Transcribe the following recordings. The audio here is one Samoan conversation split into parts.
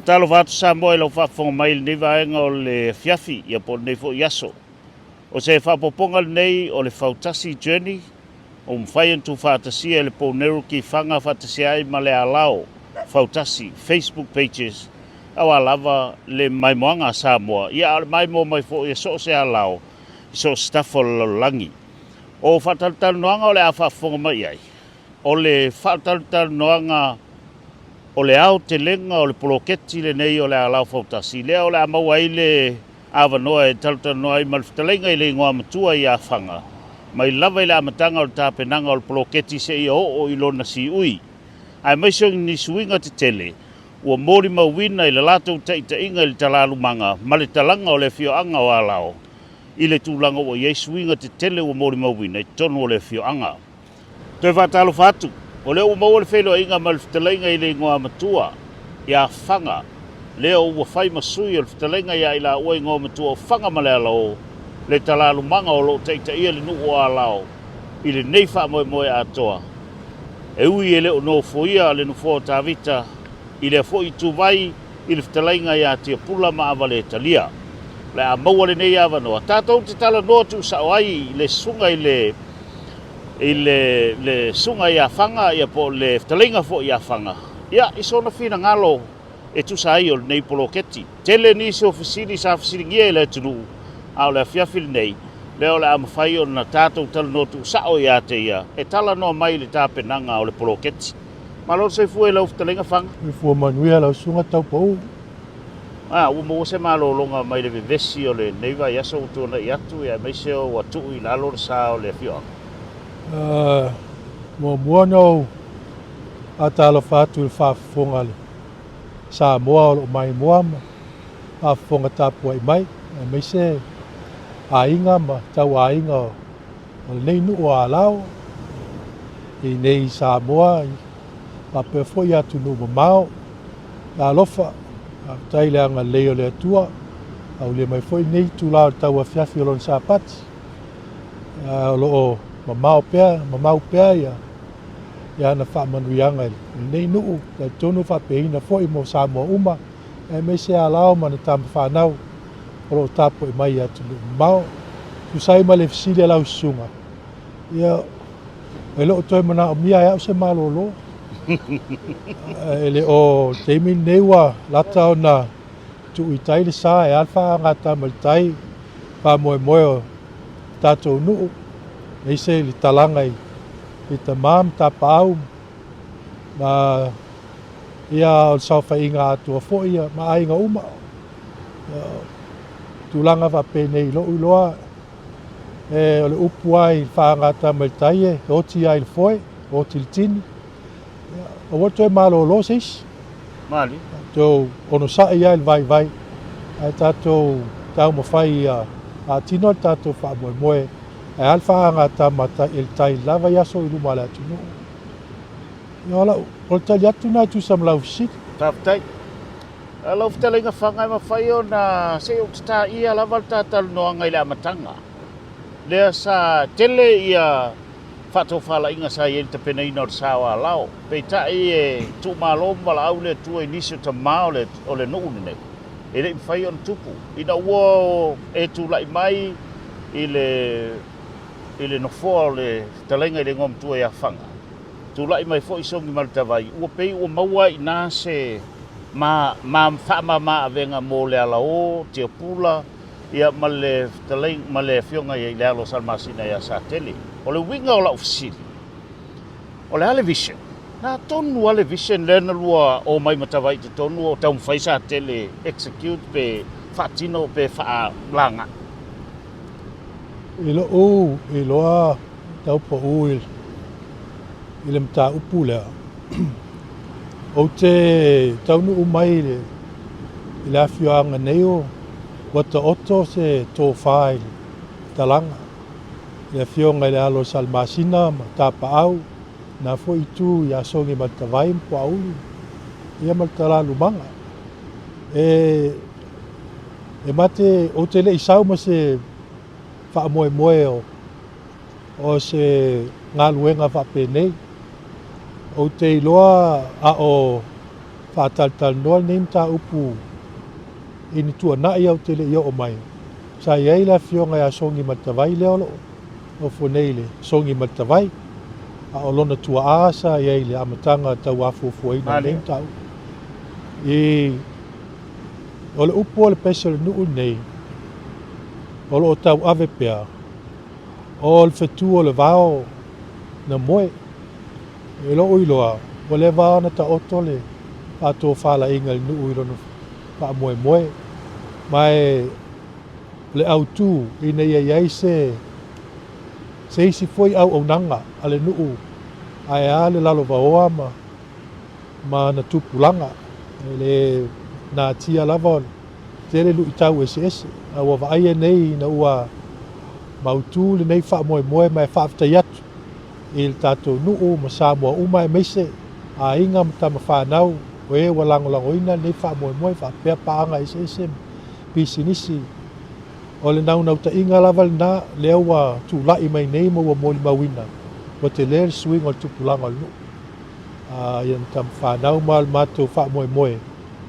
Faatalofa atu Samoa i lau faafofoga mai i lenei vaega o le afiafi, ia po o lenei foi aso. O se faaopoopoga lenei o le Fautasi Journey ua mafai ona tuufaatasia e le Pounero Kifaga faatasi ai ma le Alao Fautasi Facebook pages aua lava le maimoaga a Samoa, ia a o le maimoa mai foi a so o se alao i so o se tafa o le lalolagi. O faatalatalanoaga o le a faafofoga mai i ai, o le faatalatalanoaga o le aotelega o le poloketi lenei o le Alao Fautasi, lea o le a maua ai le avanoa e talatalanoa ai ma le fetalaiga i le Igoamatua ia Faga, mai lava i le amataga o le tapenaga o le poloketi seia oo i lona siui, aemaise o ni suiga tetele ua molimauina i le latou taitaiga i le talalumaga ma le talaga o le afioaga o Alao i le tulaga ua i ai suiga tetele ua molimauina i totonu o le afioaga. Toe faatalofa atu, o lea ua maua le feiloaiga ma le fetalaiga i le Igoamatua ia Faga, lea ua fai ma sui o le fetalaiga ia i laua Igoamatua o Faga ma Lealao, le talalumaga o lo o taitaia le nuu o Alao i lenei faamoemoe atoa. E ui e le o nofoia le nofoa o Tavita i lea foi ituvai i le fetalaiga ia Tiapula ma Avaletalia. O le a maua lenei avanoa tatou te talanoa tuusao ai i le susuga i le i le le susuga ia Faga ia po o le fetalaiga foi ia Faga ia i sona finagalo e tusa ai o lenei poloketi. Tele nisi o fesili sa fesiligia e le atunuu, a o le afiafi lenei, lea o le a mafai ona tatou talanoa tuusao ia te ia e talanoa mai i le tapenaga o le poloketi. Malo le soifua i lau fetalaiga Faga. Soifua manuia lau susuga Taupou. A, ua maua se malologa mai le vevesi o lenei vaiaso ua tuanai atu, aemaise ua tuu i lalo le sa o le afioaga? Muamua ona ou faatalofa atu i le faafofoga a le Samoa o lo o maimoa ma faafofoga tapuai mai, aemaise aiga ma tauaiga o lenei nuu o Alao i inei i Samoa faapea foi atunuu mamao. Talofa, faafetai i le agalelei o le Atua, aulia mai foi lenei itula o le tauafiafi o Lona Sapati. O lo o mamao pea, mamau pea ia ia ana faamanuiaga i lenei nuu, talitonu faapeina foi mo Samoa uma, aemaise Alao ma ana tama fanau o lo o tapuai mai i atunuu mamao. Tusa ai ma le fesili a lau susuga, ia, e le o toe manaomia e au se malolo. E le o le taimi lenei ua lata ona tuu i tai le sa e a le faaagata mai le tai faamoemoe o tatou nuu, aemaise i le talaga i i tama ma tapaau ma ia o le saofaiga atoa foi ia ma aiga uma. Ia, tulaga faapenei i lou iloa, e, o le upu lava i le faagata mai le tai e oti lava i le foe, oti i le tini. Ia, aua le toe malolo se isi. Malie. Tatou onosai lava i le vaivai, ae tatou taumafai ia faatino le tatou faamoemoe. Ae a le faagatama i le tai lava i aso i luma o le atunuu. Ia, o lau, o le tali atu lena e tusa ma lau fesili. Faafetai. Lau fetalaiga Faga, e mafai ona se i ou tataia lava le ta talanoaga i le amataga. Lea sa tele ia faatofalaiga sa i ai i le tapenaina o le sa o Alao. Peitai e tuumalo ma valaau le Atua i nisi o tama o le, o le nuu lenei. E le i mafai ona tupu. Ina ua e tulai mai i le, i le nofoa o le fetalaiga i le Igoamatua ia Faga, tulai mai foi Sogi Malutavai, ua pei ua maua ai i ina se ma, ma faamama avega mo le alaō, Tiapula, ia ma le fetalaiga, ma le afioga i le alo o Salamasina ia Satele. O le uiga o lau fesili, O le a le vision? Na tonu lava le vision lea na lua omai ma Tavae i totonu o taumafai Satele execute pe faatino pe faalaga. I lou iloa tau pau i le mataupu lea, ou te taunuu mai i le afioaga nei ua taoto se tofa i le talaga. Le Afioga i le Alo o Salamasina ma Tapaau, na foi itu ia Sogi ma le Tavai ma Puaulu, ia ma le Talalumaga. E, e mate, ou te le i sau ma se faamoemoe o, o se galuega faapenei. Ou te iloa a o faatalatalanoa lenei mataupu i ni tuanai ae ou te le i oo mai, sa i ai le Afioga ia Sogi Matavai lea o lo o nofo nei i le Sogi Matavai, a o lona tuaa sa i ai i le amataga tauafuafuaina o lenei mataupu. I o le upu o le pese o le nuu lenei, o lo o tauave pea, o le fetu o le vao na moe. I lou iloa, ua leva ona taoto le faatofalaiga i le nuu i lona faamoemoe, ma e o le autu ina ia i ai se se isi foi auaunaga a le nuu ae a le lalovaoa ma ma ana tupulaga. E le natia lava o le tele luitau eseese, a ua vaaia nei ina ua mautu lenei faamoemoe ma e faafetai atu i le tatou nuu ma Samoa uma aemaise aiga ma tama fanau o e ua lagolagoina lenei faamoemoe faapea paaga eseese ma pisinisi. O le naunautaiga lava lena lea ua tulai mai nei ma ua molimauina ua tele le suiga o le tupulaga o le nuu a ia na tama fanau ma o le matou faamoemoe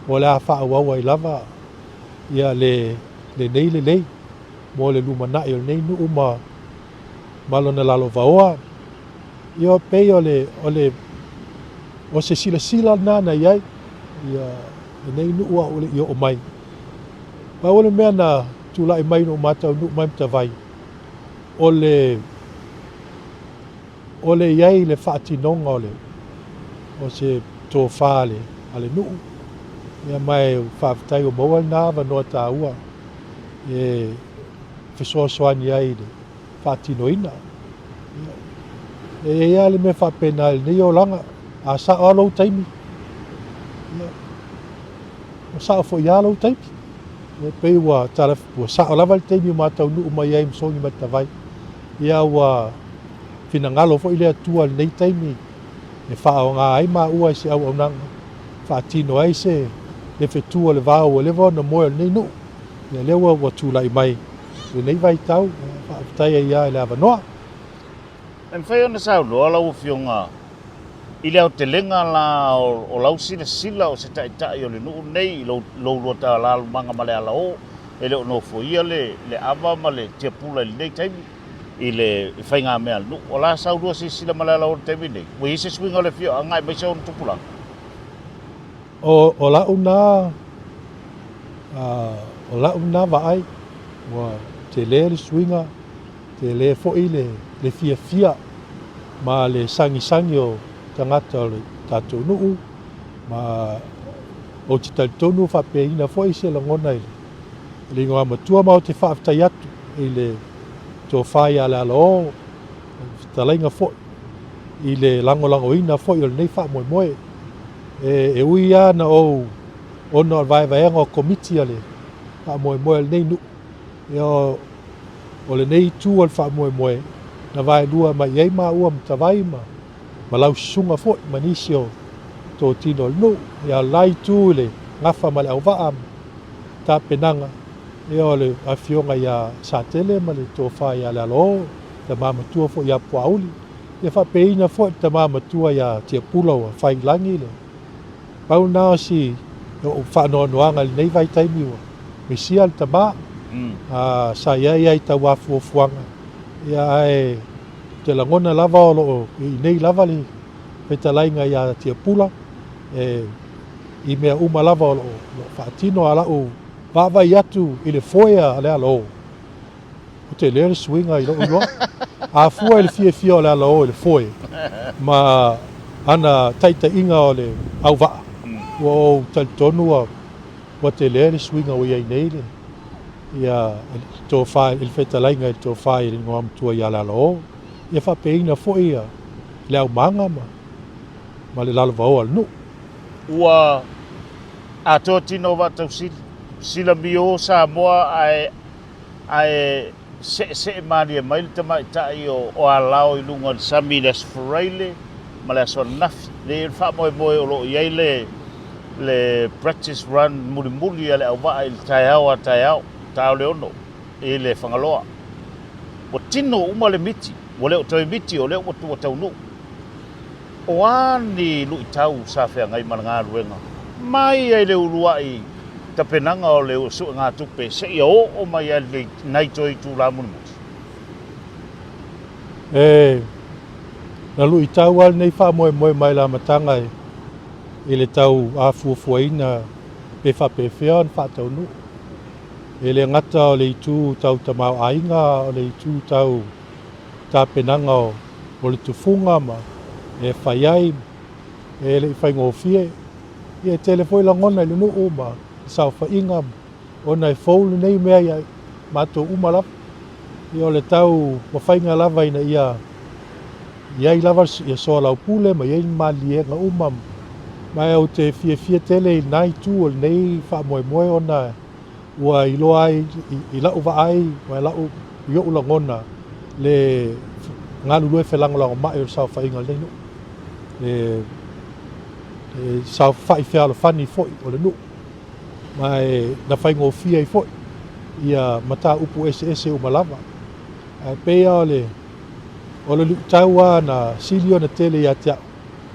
o le a faaauau ai lava ia le lenei lelei mo le lumanai o lenei nuu ma ma lona lalovaoa. Ia e pei o le, o le, o se silasila lena na i ai ia lenei nuu a ou le i oo mai. Pau o le mea na tulai mai ina ua mataunuu mai Matavai, o le, o le i ai i le faatinoga o le, o se tofa a le, a le nuu. Ia ma e faafetai ua maua lena avanoa taua e fesoasoani ai i le faatinoina. E i ai lava le mea faapena i lenei olaga, a sao lava lou taimi, ia, ua sao foi lava lou taimi. E pei ua tala, ua sao lava le taimi ua ma taunuu mai ai ma Sogi Matavai. Ia ua finagalo foi le Atua i lenei taimi e faaaoga ai maua i se auaunaga, faatino ai se le fetu o le vao ua leva ona moe o lenei nuu. Ia lea ua ua tulai mai lenei vaitau, faafetai ai lava i le avanoa. E mafai ona saunoa lau Afioga i le aotelega la o lau silasila o se taitai o le nuu lenei i lou lua talalumaga ma le alaoo, e le o nofoia le ava ma le tiapula i lenei taimi i le faigamea a le nuu. O la sau lua silasila ma le alaoo i le taimi lenei? Ua i ai se suiga o le afioaga aemaise ona tupulaga? O lau na o lau na vaai, ua tele le suiga, tele foi le fiafia ma le sagisagi o tagata o le tatou nuu, ma ou te talitonu faapeaina foi se lagona i le igoamatua, ma ou te faafetai atu i le tofa ia Lealaō, fetalaiga foi i le lagolagoina foi o lenei faamoemoe. E ui lava na ou ona o le vaevaega o komiti a le faamoemoe a lenei nuu, ia o lenei itu o le faamoemoe na vaelua mai i ai maua ma Tavai ma ma lau susuga foi ma nisi o totino o le nuu. Ia o le la itu i le gafa ma le auvaa ma tapenaga, ia o le afioga ia Satele ma le tofa ia Lealoo, tama matua foi ia Puauli, ia faapeina foi le tama matua ia Tiapula ua fai i lagi le pau lena o si ou faanoanoaga i lenei vaitaimi ua misia le tama. A sa i ai lava i tauafuafuaga, ia ae ou te lagona lava o lo o i inei lava le fetalaiga ia Tiapula e i mea uma lava o lo o faatino. A lau vaavaai atu i le foe a Lealoo, Ua tele le suiga i lou iloa. A fua i le fiafia o le alaō i le foe ma ana taitaiga o le auvaa, ua ou talitonu ua ua tele le suiga ua i ai nei le ia tofa i le fetalaiga i le tofa i le Igoamatua ia Lealaō, ia faapeina foi ia le aumaga ma ma le lalovaoa o le nuu. Ua atoa tino o Vaatausili, silamio Samoa ae Ae seesee malie mai le tamaitai o Alao i luga o le sami i le Aso Faraile ma le aso ananafi. Lea o le faamoemoe o lo o i ai le le practice run mulimuli a le auvaa i le taeao a taeao, ta o le 6 i le Fagaloa. Ua tino uma le miti, ua le o toe miti o lea ua taunuu. O a ni luitau sa feagai ma le galuega Mai ai le uluai tapenaga o le suegatupe seia oo mai ai lenei toe itula mulimuli. E na luitau lava lenei faamoemoe mai le amataga i le tau afuafuaina pe faapefea ona faataunuu. E le gata o le itu tau tamaoaiga a o le itu tau tapenaga o le tufuga ma e fai ai, e le i faigofie. Ia e tele foi lagona i le nuu ma le saofaiga ona e fou lenei mea ia matou uma lava. Ia o le tau mafaiga lava ina ia i ai lava ia soalaupule ma i ai ni maliliega uma. Ma ou te fiafia tele i lena itu o lenei faamoemoe ona ua iloa ai i lau vaai ma lau, i ou lagona le galulue felagolagomai o le saofaiga o lenei nuu, le saofai fealofani foi o le nuu, ma e na faigofie ai foi ia mataupu eseese uma lava. Ae pei lava o le o le luitau lava na sili ona tele ia te au,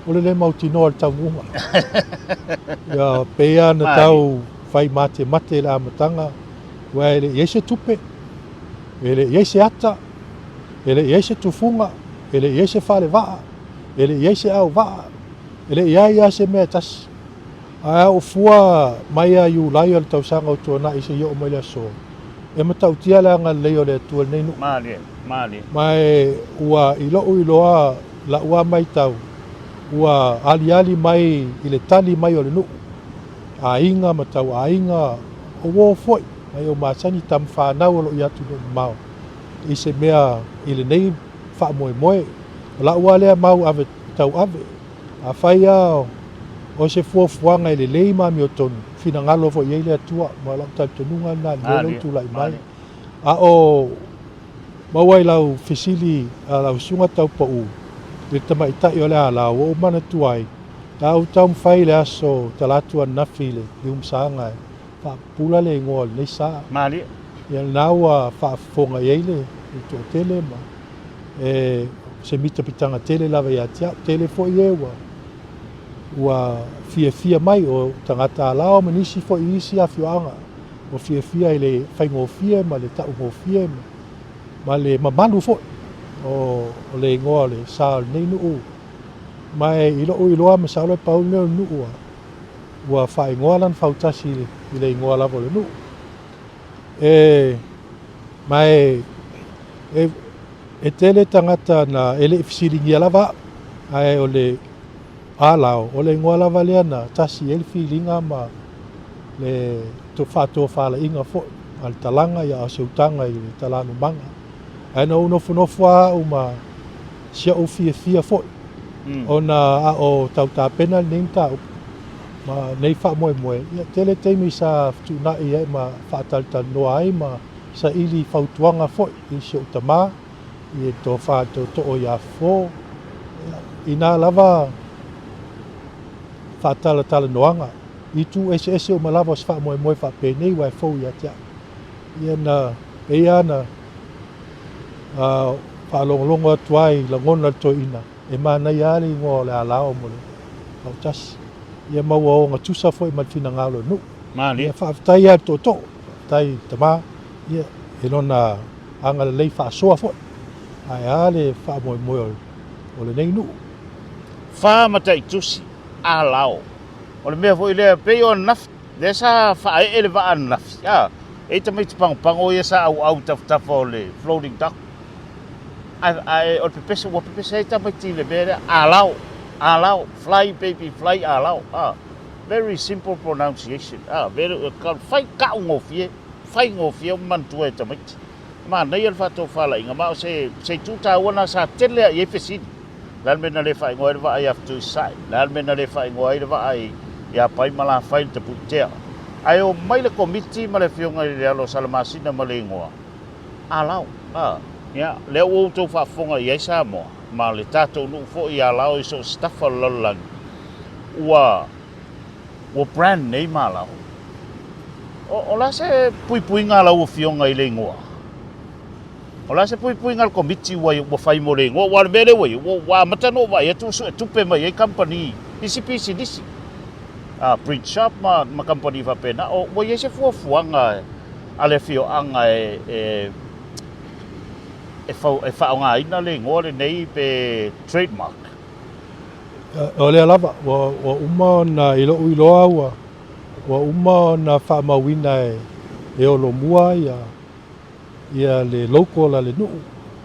o le le mautinoa o le taunuuga. Ia, pei lava na tau fai matemate i le amataga, aua e le i i ai se tupe, e le i i ai se ata, e le i i ai se tufuga, e le i i ai se falevaa, e le i i ai se auvaa, e le i i ai lava se mea e tasi. Ae a ou fua mai ia Iulai o le tausaga ua tuanai seia oo mai le aso, e matautia le agalelei o le Atua i lenei nuu. Malie, malie. Ma e ua i lou iloa lau lava matau, ua aliali mai i le tali mai o le nuu, aiga ma tauaiga, o uo foi, nai ou masani tama fanau o lo o i atunuu mamao i se mea i lenei faamoemoe. O lau lava lea mau ave tauave, afai lava o se fuafuaga e lelei ma amiotonu, finagalo foi i ai le Atua, ma o lau talitonuga lena i le mea lea ua tulai mai. A o maua i lau fesili a lau susuga Taupou i le tamaitai o le ala, ua ou manatua ai, sa ou taumafai i le aso Talatu ananafi i le liumasaga e faapupula le igoa o lenei sa. Malie. Ia lena ua faafofoga i ai le toatele ma e se mitapitaga tele lava ia te au. Tele foi e ua ua fiafia mai o tagata alao ma nisi foi i isi afioaga ua fiafia i le faigofie ma le taugofie ma le mamalu foi o le igoa o le sa o lenei nuu. Ma e i lou iloa masalo e pau lenei o le nuu ua faaigoa lana fautasi i le igoa lava o le nuu. E, ma e, e, e tele tagata na e le i fesiligia lava au, ae o le alao, o le igoa lava lea na tasi i ai le filiga ma le faatofalaiga foi a le talaga, ia a o se utaga i le talanumaga. Ae na ou nofonofo lava au ma si ou fiafia foi, ona a o tau tapena lenei mataupu ma lenei faamoemoe, ia, tele taimi sa fetuunai ai ma faatalatalanoa ai ma saili fautuaga foi i si ou tama, i le tofa i le tootoo ia Fofo, ia, inā lava faatalatalanoaga i itu eseese uma lava o se faamoemoe faapenei aua e fou ia te au. Ia na pei lava na faalogologo atu ai i lagona o le toeaina, e manaia lava le igoa o le alao mo le autasi. Ia ma ua ogatusa foi ma le finagalo o le nuu. Malie. Ia faafetai lava i le tootoo, faafetai i le tama, ia, i lona agalelei faasoa foi, ae a le faamoemoe o lenei nuu. Fa mataitusi, alao. O le mea foi lea, pei o ananafi, lea sa faaee le vaa ananafi, a, e i ai tamaiti pagopago ia sa auau i tafatafa o le floating dock. Ae, ae o le pepese, ua pepese ai tamaiti i le mea lea, alao, alao, fly baby fly alao, a. Very simple pronunciation, a, very, fai taugofie, faigofie ona manatua e tamaiti. Manaia le faatofalaiga, ma o se, se itu taua lena sa tele lava i ai fesili. O le a le mea na le faaigoa ai le vaa ia Fetuisae? O le a le mea na le faaigoa ai le vaa ia Pai ma Lafai le Tapuitea? Ae o mai le Komiti ma le Afioga i le Alo o Salamasina ma le igoa, Alao. A, ia, lea ua outou faafofoga i ai Samoa, ma le tatou nuu foi i Alao i so o se tafa o le lalolagi, ua, ua brand name Alao. O, o le a se puipuiga a lau Afioga i le igoa? O le a se puipuiga a le Komiti ua, ua fai mo le igoa? Aua o le mea lea ua i ai, ua, ua amata ona ou vaai atu ua suetupe mai ai kamupani isi pisinisi. Print shop ma ma kamupani faapena. O ua i ai se fuafuaga a le afioaga e e e fau e faaaogaina le igoa lenei pe trademark? O lea lava, ua ua uma ona i lou iloa ua ua uma ona faamauina e e Holomua ia ia le logo a le nuu,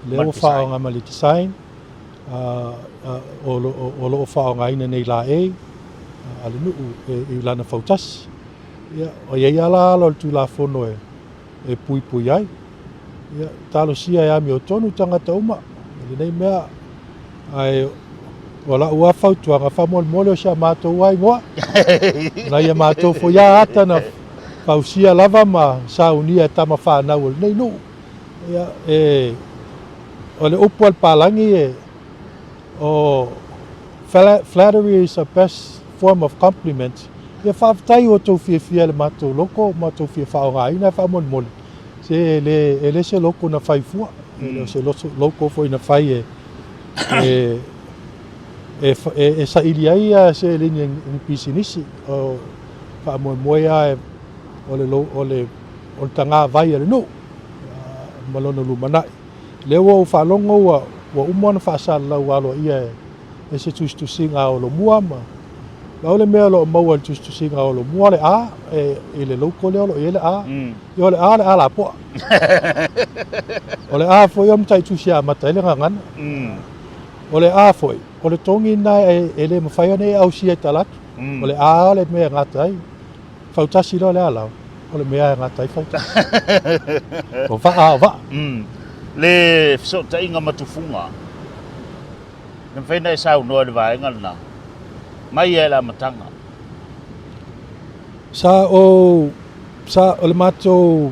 lea ua faaaoga ma le design o lo o faaaogaina nei laei a le nuu i lana fautasi. Ia, o i ai lava la ala o le Tulafono e puipui ai. Ia, talosia e amiotonu tagata uma i lenei mea, ae o lau lava fautuaga, faamolemole o si a matou lava igoa, nai a matou foi lava ata na fausia lava ma saunia e tama fanau o lenei nuu. Ia, e, o le upu a le palagi e, o flattery is the best form of compliment. Ia faafetai ua outou fiafia i le matou loko, ma outou fia faaaogaina, ae faamolemole, se e le, e le se loko na fai fua, e le o se loko foi na fai e, e, e, e, e saili ai seleni a ni pisinisi. O faamoemoe lava o le, o le, o le tagavai a le nuu ma lona lumanai. O lea ua ou faalogo ua, ua uma ona faasalalau aloaia e, e se tusitusiga a Holomua ma pau le mea o lo o maua i le tusitusiga a Holomua o le A, e, i le logo lea o lo o i ai le A. Ia o le A o le A lapoa. O le A foi o le mataitusi e amata ai le gagana. O le A foi, o le togi lena e, e le mafai ona e ausia i talaatu. O le A o le mea e gata ai. Fautasi loa le ala, o le mea e gata ai fautasi. O vaa o vaa. Le fesootaiga ma tufuga. E mafai ona e saunoa i le vaega lena, mai lava i le amataga. Sa ou, sa, o le matou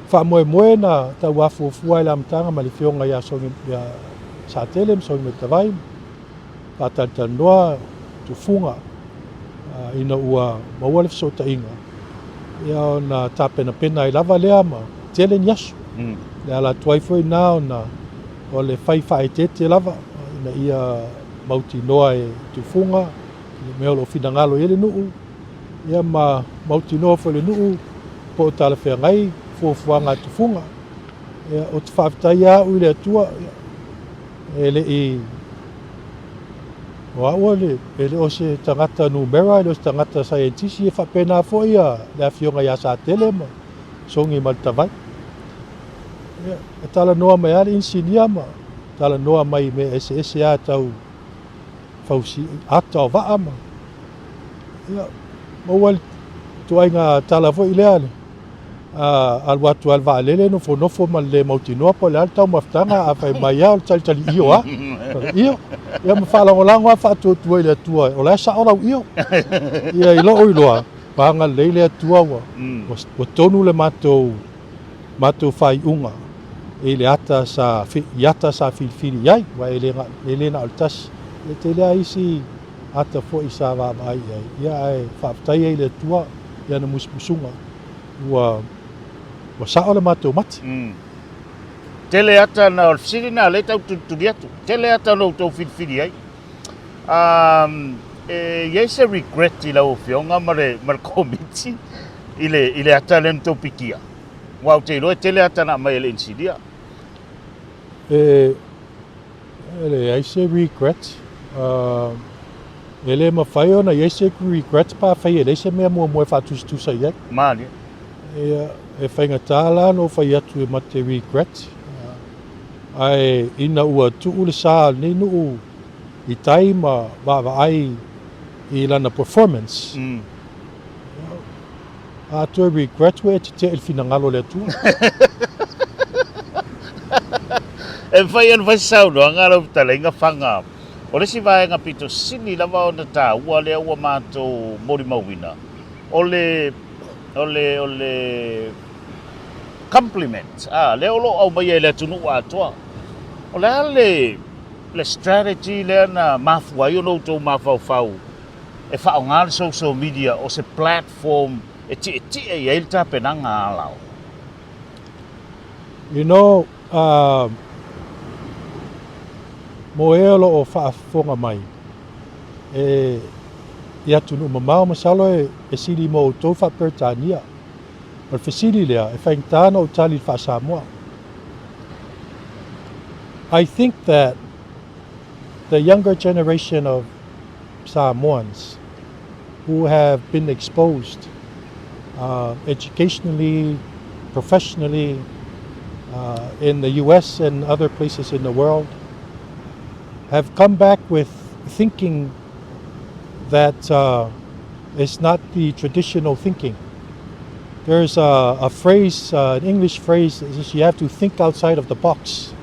faamoemoe na tauafuafua i le amataga ma le Afioga ia Sogi, ia Satele ma Sogi Matavai, faatalatalanoa tufuga ina ua maua le fesootaiga, ia ona tapenapena ai lava lea ma tele ni aso. Le ala atu ai foi na ona o le fai faaeteete lava ina ia mautinoa e tufuga le mea o lo o finagalo i ai le nuu, ia ma mautinoa foi le nuu po o talafeagai fuafuaga a tufuga. Ia, ou te faafetai lava au i le Atua, ia, E le i, o au e le o se tagata numera, e le o se tagata saienitisi, e faapena foi le afioga ia Satele ma Sogi ma le Tavai. Ia, e talanoa mai lava le inisinia ma talanoa mai i mea eseese lava tau fausi, ata o vaa ma, ia, maua le ituaiga tala foi lea, A alu atu lava le vaalele nofonofo ma le le mautinoa po o le a le taumafataga, a fai mai lava o le talitali io lava, o le io. Ia ma faalagolago lava faatuatua i le Atua, o la e sao lau io. Ia i lou iloa, ua agalelei le Atua ua, ua tonu le matou, matou faaiuga i le ata sa, i ata sa filifili i ai, aua e le, e le na o le tasi. E tele lava isi ata foi sa vaavaai i ai, ia ae faafetai ai i le Atua i ana musumusuga ua ua sao le matou mati. Mm. Tele ata na o le fesili na lea tau tulituli atu. Tele ata na outou filifili ai. Um, e i ai se regret i lau afioga ma le, ma le komiti i le, i le ata lea na tou pikia? Aua ou te iloa e tele ata na aumai e le inisinia. E, E leai se regret. E le mafai ona i ai se regret pe afai e leai se mea muamua e faatusatusa i ai. Malie. Ia, e faigata la ona ou fai atu e mate regret, ae ina ua tuu le sa o lenei nuu i tai ma vaavaai i lana performance, A toe regret ua e tetee i le finagalo o le Atua. E mafai ona fai se saunoaga lau fetalaiga Faga. O le isi vaega pito sili lava ona taua lea ua matou molimauina, o le, o le, o le compliment, a, lea o lo o aumaia e le atunuu atoa. O le a le, le strategy lea na mafua ai ona outou mafaufau e faaaoga le social media o se platform e tietie i ai le tapenaga a alao? You know, uh, mo e o lo o faafofoga mai, e, i atunuu mamao, masalo e sili mo outou faa-Peretania. O le fesili lea, e faigata ona ou tali i le faa-Samoa. I think that the younger generation of Samoans who have been exposed educationally, professionally, in the US and other places in the world have come back with thinking that is not the traditional thinking. There's a phrase, an English phrase, that says you have to think outside of the box.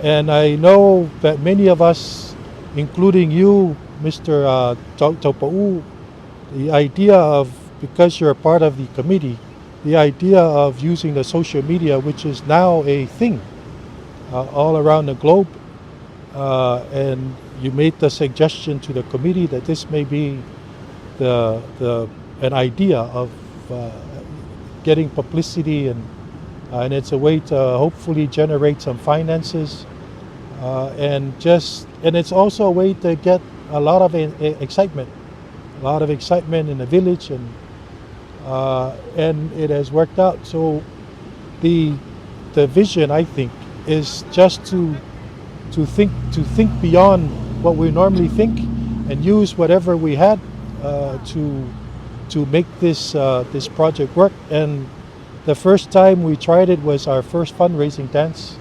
And I know that many of us, including you, Mr. Taupa'u, the idea of, because you're a part of the committee, the idea of using the social media, which is now a thing all around the globe, and you made the suggestion to the committee that this may be the an idea of getting publicity and it's a way to hopefully generate some finances and it's also a way to get a lot of excitement, a lot of excitement in the village and it has worked out. So the vision, I think, is just to think beyond what we normally think and use whatever we had to make this project work. And the first time we tried it was our first fundraising dance,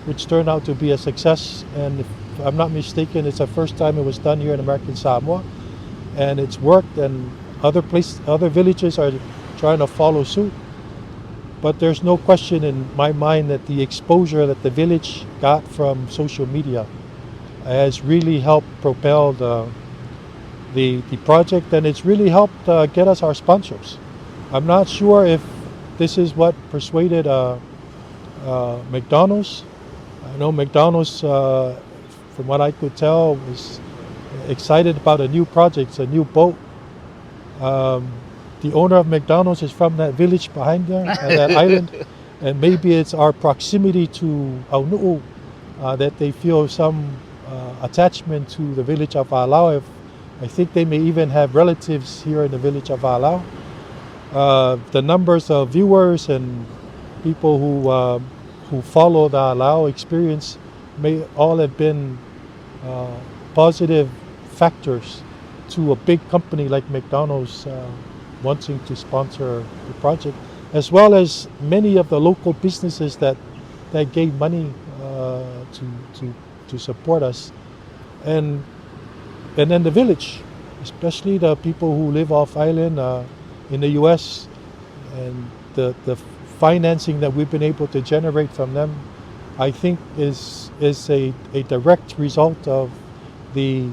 which turned out to be a success. And if I'm not mistaken, it's the first time it was done here in American Samoa, and it's worked. And other villages are trying to follow suit. But there's no question in my mind that the exposure that the village got from social media has really helped propel the project, and it's really helped get us our sponsors. I'm not sure if this is what persuaded McDonald's. I know McDonald's, from what I could tell, was excited about a new project, a new boat. The owner of McDonald's is from that village behind there, that island, and maybe it's our proximity to Aunu'u that they feel some attachment to the village of Alau. I think they may even have relatives here in the village of Alau. The numbers of viewers and people who follow the Alau experience may all have been positive factors to a big company like McDonald's wanting to sponsor the project, as well as many of the local businesses that gave money to support us, and then the village, especially the people who live off island in the U.S., and the financing that we've been able to generate from them, I think is a direct result of the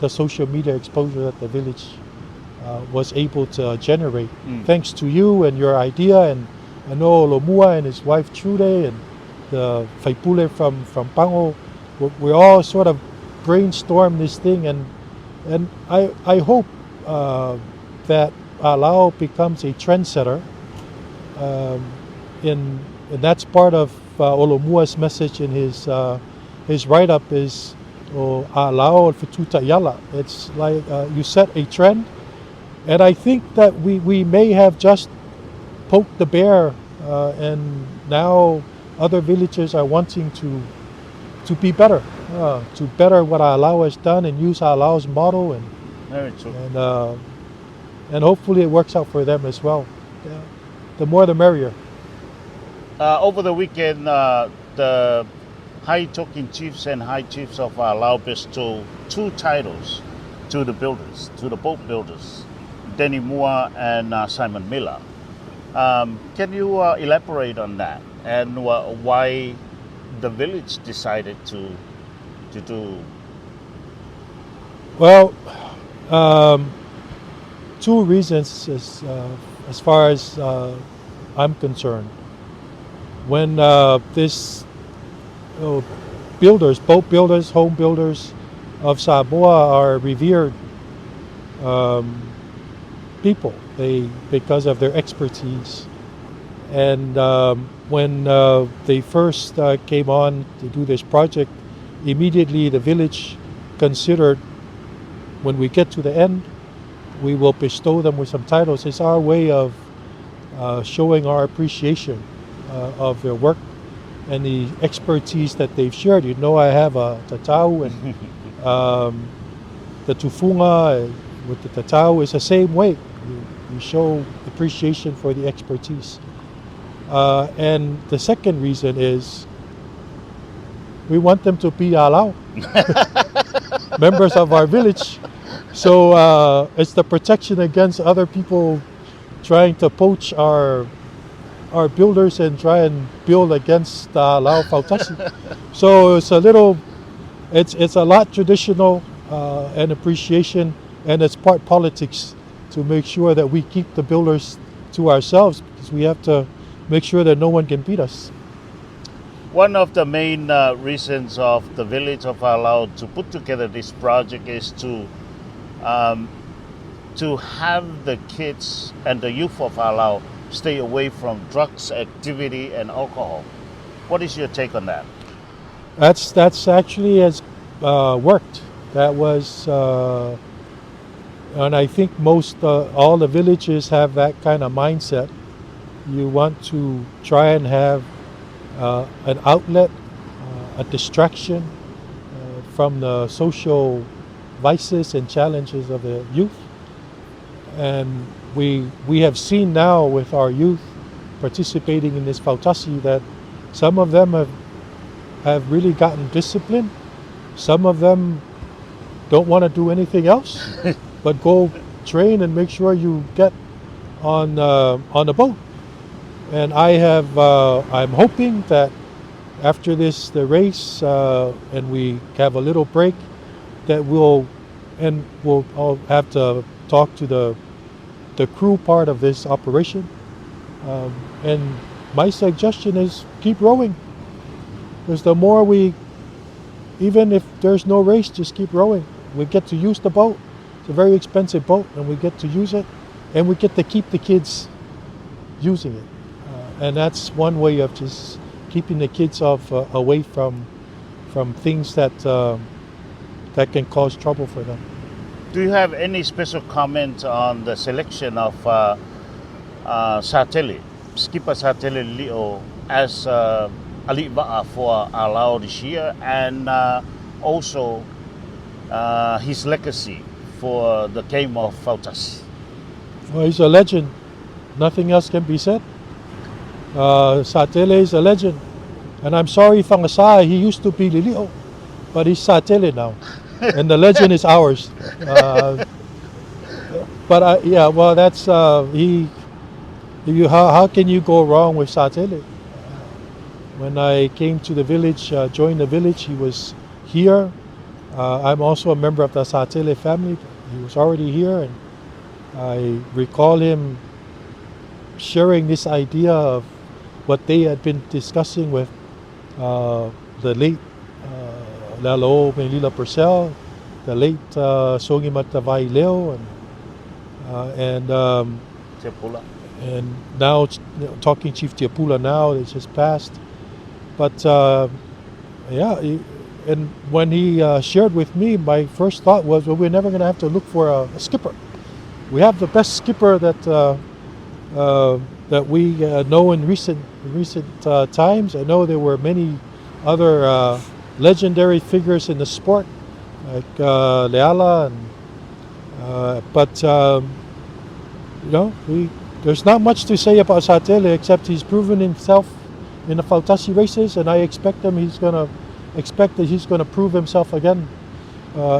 social media exposure that the village was able to generate. Thanks to you and your idea, and I know Lomua and his wife Trude and the Faipule from Pango, we all sort of brainstormed this thing, and I hope that Alau becomes a trendsetter. And that's part of Olomua's message in his write-up is o Alau Fetuta Yala. It's like you set a trend, and I think that we may have just poked the bear, and now other villages are wanting to be better, to better what Alau has done and use Alau's model, and Very true. and hopefully it works out for them as well. Yeah. The more the merrier. Over the weekend, the High Talking Chiefs and High Chiefs of Alau bestowed two titles to the builders, to the boat builders, Danny Moore and Simon Miller. Can you elaborate on that and why the village decided to do? Well, two reasons as far as I'm concerned. When this builders, boat builders, home builders of Samoa are revered people, they because of their expertise. And when they first came on to do this project, immediately the village considered when we get to the end, we will bestow them with some titles. It's our way of showing our appreciation of their work and the expertise that they've shared. You know, I have a tatau and the tufunga with the tatau is the same way. You show appreciation for the expertise. And the second reason is we want them to be alao, members of our village. So it's the protection against other people trying to poach our builders and try and build against Lao Fautasi. So it's a little, it's a lot traditional and appreciation, and it's part politics to make sure that we keep the builders to ourselves, because we have to make sure that no one can beat us. One of the main reasons of the village of Alau to put together this project is to have the kids and the youth of Alau stay away from drugs, activity, and alcohol. What is your take on that? That's actually has worked. That was, and I think most all the villages have that kind of mindset. You want to try and have an outlet, a distraction from the social vices and challenges of the youth. And we have seen now with our youth participating in this Fautasi that some of them have really gotten disciplined. Some of them don't want to do anything else but go train and make sure you get on the boat. And I'm hoping that after this, the race, and we have a little break, that we'll all have to talk to the crew part of this operation. And my suggestion is keep rowing. Because the more we, even if there's no race, just keep rowing. We get to use the boat. It's a very expensive boat, and we get to use it, and we get to keep the kids using it. And that's one way of just keeping the kids away from things that can cause trouble for them. Do you have any special comment on the selection of Satele, skipper Satele Leo, as Ali'i Va'a for Alau this year, and also his legacy for the game of Fautasi? Well, he's a legend. Nothing else can be said. Satele is a legend. And I'm sorry, Fangasai, he used to be Lilio, but he's Satele now. And the legend is ours. But yeah, well, that's, he, you, how can you go wrong with Satele? When I came to the village, joined the village, he was here. I'm also a member of the Satele family. He was already here, and I recall him sharing this idea of what they had been discussing with the late Lalo Melila Purcell, the late Songi Matavai Leo, and Tiapula. And now talking Chief Tiapula now, it's just passed. But yeah, and when he shared with me, my first thought was, well, we're never going to have to look for a skipper. We have the best skipper that we know in recent times. I know there were many other legendary figures in the sport, like Leala, but there's not much to say about Satele except he's proven himself in the Fautasi races, and I expect him. He's going to expect that he's going to prove himself again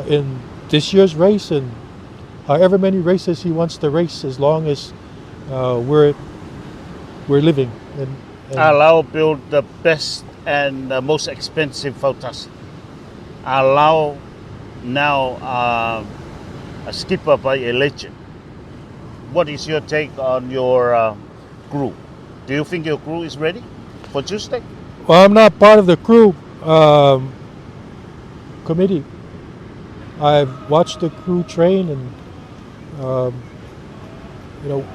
in this year's race and however many races he wants to race, as long as we're living. And Alau build the best and the most expensive Fautasi. Alau now a skipper by a legend. What is your take on your crew? Do you think your crew is ready for Tuesday? I'm not part of the crew committee. I've watched the crew train, and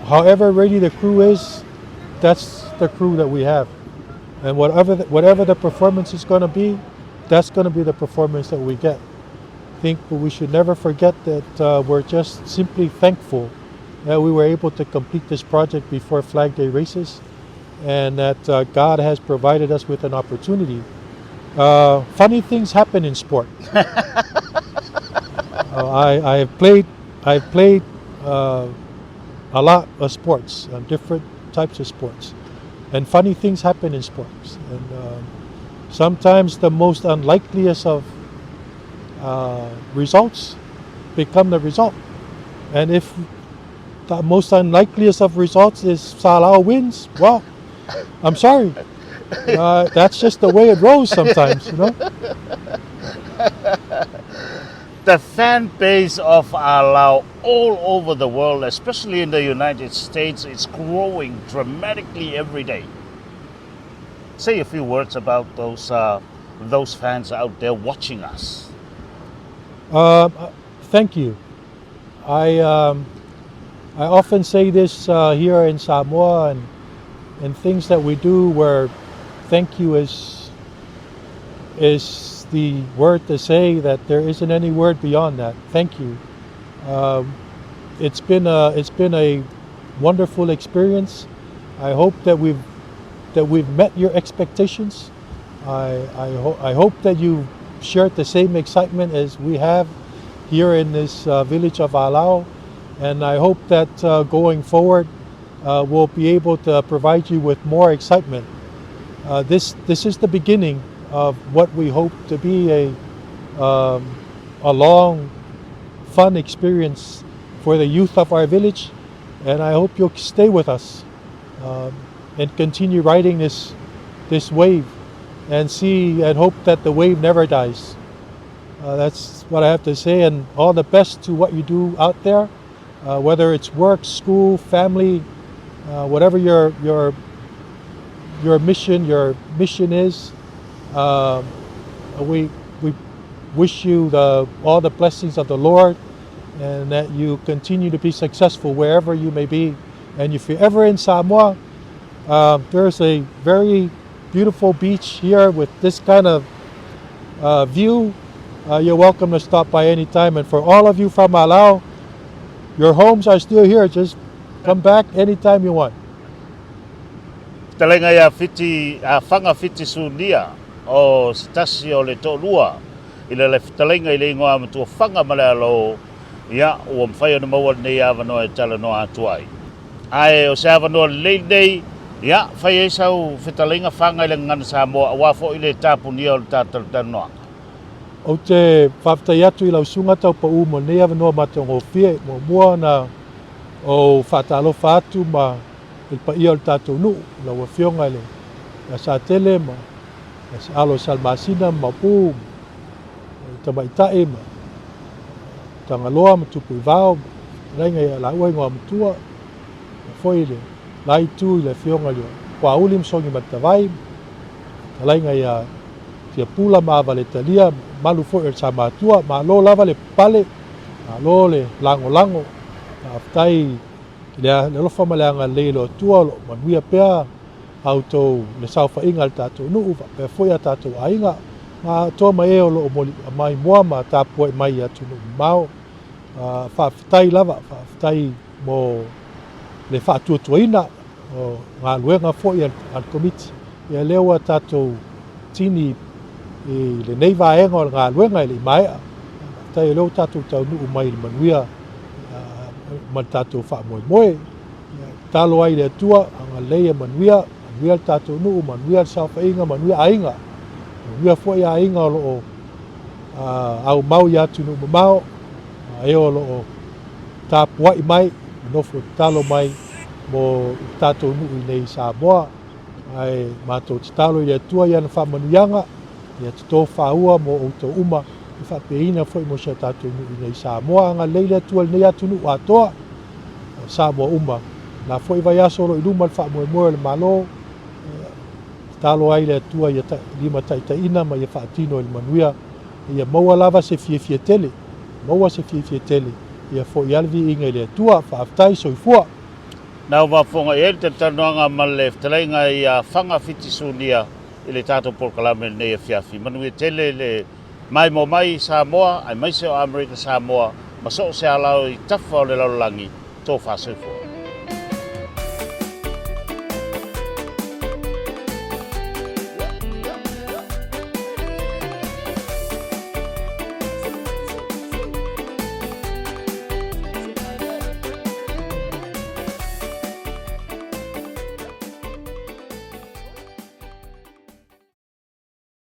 however ready the crew is, that's the crew that we have. And whatever the performance is going to be, that's going to be the performance that we get. think we should never forget that we're just simply thankful that we were able to complete this project before Flag Day races and that God has provided us with an opportunity. Funny things happen in sport. I have played, I've played a lot of sports, different types of sports, and funny things happen in sports. And sometimes the most unlikeliest of results become the result. And if the most unlikeliest of results is Salau wins, well, I'm sorry. That's just the way it rolls sometimes, you know. The fan base of Alau all over the world, especially in the United States, is growing dramatically every day. Say a few words about those fans out there watching us. Thank you. I often say this here in Samoa and things that we do where thank you is the word to say, that there isn't any word beyond that. Thank you. It's been a wonderful experience. I hope that we've met your expectations. I hope that you shared the same excitement as we have here in this village of Alau. And I hope that going forward, we'll be able to provide you with more excitement. This is the beginning of what we hope to be a long, fun experience for the youth of our village. And I hope you'll stay with us and continue riding this wave and see and hope that the wave never dies. That's what I have to say, and all the best to what you do out there, whether it's work, school, family, whatever your mission is. We wish you all the blessings of the Lord, and that you continue to be successful wherever you may be. And if you're ever in Samoa, there's a very beautiful beach here with this kind of view. You're welcome to stop by anytime. And for all of you from Alau, your homes are still here. Just come back anytime you want. Fetalaiga ia Fiti, a Faga Fiti Sunia o se tasi o le toalua i le fetalaiga i le igoa matua Faga ma le alo, ia, ua mafai ona maua lenei avanoa e talanoa atu ai. Ae o se avanoa lelei lenei, ia, fai ai sau fetalaiga Faga i le gagana Samoa aua foi le tapunia o le talatalanoaga. Ou te faafetai atu i lau susuga Taupau mo lenei avanoa matagofie. Muamua ona ou faatalofa atu ma i le paia o le tatou nuu, lau afioga i le Satele ma se alo Salmasina ma Maopu, tamaitai ma Tagaloa ma Tupuivao, fetalaiga ia laua igoamatua, foi le la itu i le afioga i le Puauli ma Sogi Matavai, fetalaiga ia Tiapula ma Avaletalia, mamalu foi o le Samatua, malo lava le pale, malo le lagolago, faafetai i le alofa ma le agalelei o le Atua o lo o manuia pea a outou le saofaiga a le tatou nuu faapea foi a tatou aiga ma atoa ma e o lo o maimoa ma tapuai mai i atunuu mamao. Faafetai lava, faafetai mo le faatuatuaina o galuega foi a le Komiti. Ia lea ua tatou tini i lenei vaega o le galuega e le i maea. Faafetai o lea ua tatou taunuu mai i le manuia ma le tatou faamoemoe. Tatalo ai i le Atua, agalelei e manuia, manuia le tatou nuu, manuia le saofaiga, manuia aiga. Manuia foi aiga o lo o aumau i atunuu mamao, a e o lo o tapuai mai, nofo tatalo mai mo le tatou nuu i nei i Samoa. Ae matou tatalo i le Atua i ana faamanuiaga, ia toto faaua mo outou uma, e faapeina foi mo si o tatou nuu i nei i Samoa. Agalelei le Atua i lenei atunuu atoa, o Samoa uma. Na foi vaiaso o lo o i luma le faamoemoe o le Malo, tatalo ai le Atua ia limataitaiina ma ia faatino i le manuia, ia maua lava se fiafia tele, maua se fiafia tele, ia fo'i lava le viiga i le Atua. Faafetai, soifua. Na faafofoga i ai le talatalanoaga ma le fetalaiga ia Faga Fiti Sunia i le tatou polokalame lenei afiafi. Manuia tele le Maimoa mai Samoa aemaise o Amerika Samoa ma so o se ala i tafa o le lalolagi, tofa soifua.